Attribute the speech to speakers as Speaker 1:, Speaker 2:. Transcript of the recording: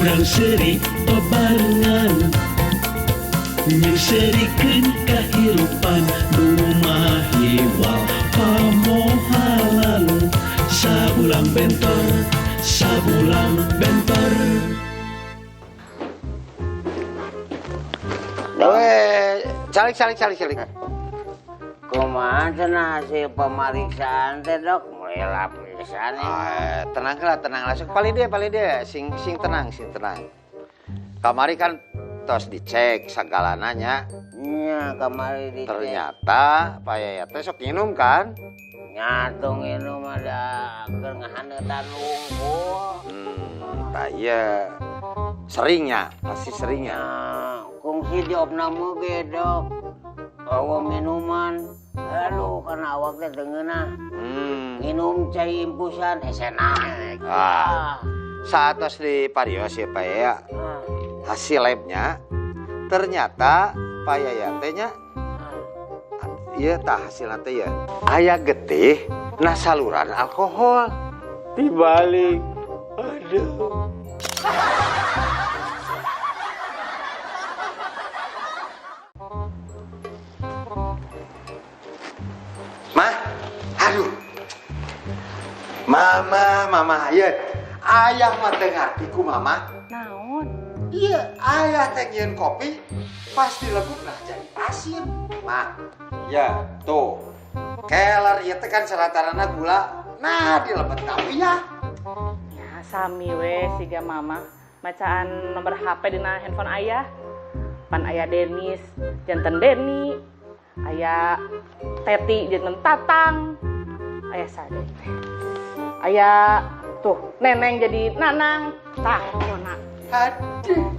Speaker 1: Urang seuri babarengan, Nyeungseurikeun kahirupan nu mahiwal pamohalan. Sabulang bentor, sabulang bentor.
Speaker 2: Weh, calik, calik, calik, calik.
Speaker 3: Kumaha cenah hasil pemeriksaan teh, Dok? Mulai lapisan ya.
Speaker 2: Ah, tenang lah, tenang lah. Sok paling dia, sing sing tenang, sing tenang. Kamari kan tos dicek sagalana nya.
Speaker 3: Nya, kamari dicek.
Speaker 2: Ternyata Pak Yaya teh sok minum kan?
Speaker 3: Nya atuh, nginum ada keur ngahaneutan wungkul.
Speaker 2: Tah iya. Seringnya, pasti seringnya.
Speaker 3: Nya, kungsi di opname ge, Dok. Bawa minuman. Aduh, kana awak teh teu ngeunah. Minum cai infusan hese naek.
Speaker 2: Ah. Saat tos di parios ya, Pak Yaya, hasil labnya ternyata Pak Yaya teh nya iya, tah hasilna teh ya aya getih na saluran alkohol.
Speaker 3: Dibalik. Aduh.
Speaker 2: Mah, aduh. Mama, mama, ya. Ayah mah teu ngarti ku mama.
Speaker 4: Naon?
Speaker 2: Iya, ayah teh nyieun kopi pas dileguk nah jadi asin. Mah, ya tuh. Keler ieu teh kan seratarana gula. Nah, dilebet tapi ya.
Speaker 4: Ya sami we siga mama. Macaan nomor HP dina handphone ayah. Pan aya Denis, janten Deni. Aya Teti janten Tatang. Aya sade. Aya tuh Neneng jadi Nanang. Tah, pokona.
Speaker 2: Aduh.